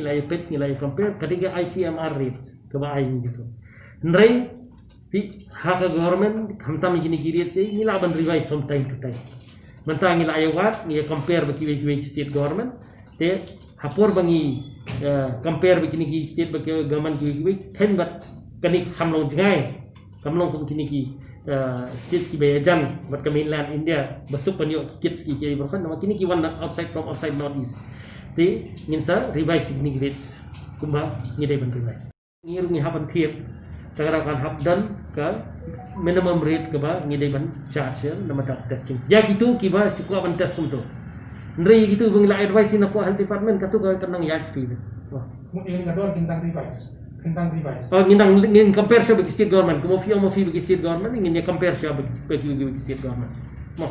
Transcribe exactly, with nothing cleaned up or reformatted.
Ngi la ïa peit, ngi la ïa compare, ka dei ka I C M R rates kaba ai ngi tu. Hynrei phi, ha ka government, khamtam kine ki rates, eh, ngi lah ban revise from time to time. Mynta ngi la ïa wad, ngi ïa compare bad kiwei kiwei ki state government. Te ha por ba ngi, eh, compare bad kine ki state bad ki government kiwei kiwei, khein bad kane kam long jngai. Kam long kum kine ki, eh, states kiba ïajan bad ka mainland India, ba suk ban ïoh ki kits ki, ki baroh khan, namar kine ki wan outside, from outside North East. Te ngin sa revise kine ki rates kumba ngi dei ban revise. Ngi ruh ngi hap ban thied, ta ka daw kan hap don ka minimum rate kaba ngi dei ban charge ïa na ka bynta testing. Ïa kitu kiba ju kwah ban test kumtu. Hynrei ïa kitu ba ngi la advice na ka health department, katu ka kan nang ïaid kti. Wah. Mut ïa ka dor kin dang revise. Kin dang revise. Oh, ngin dang, ngin compare shuwa bad ki state government. Kumba phi ong ma phi bad ki state government, ngin ïa compare shuwa bad ki, bad ki, bad ki state government. Mo.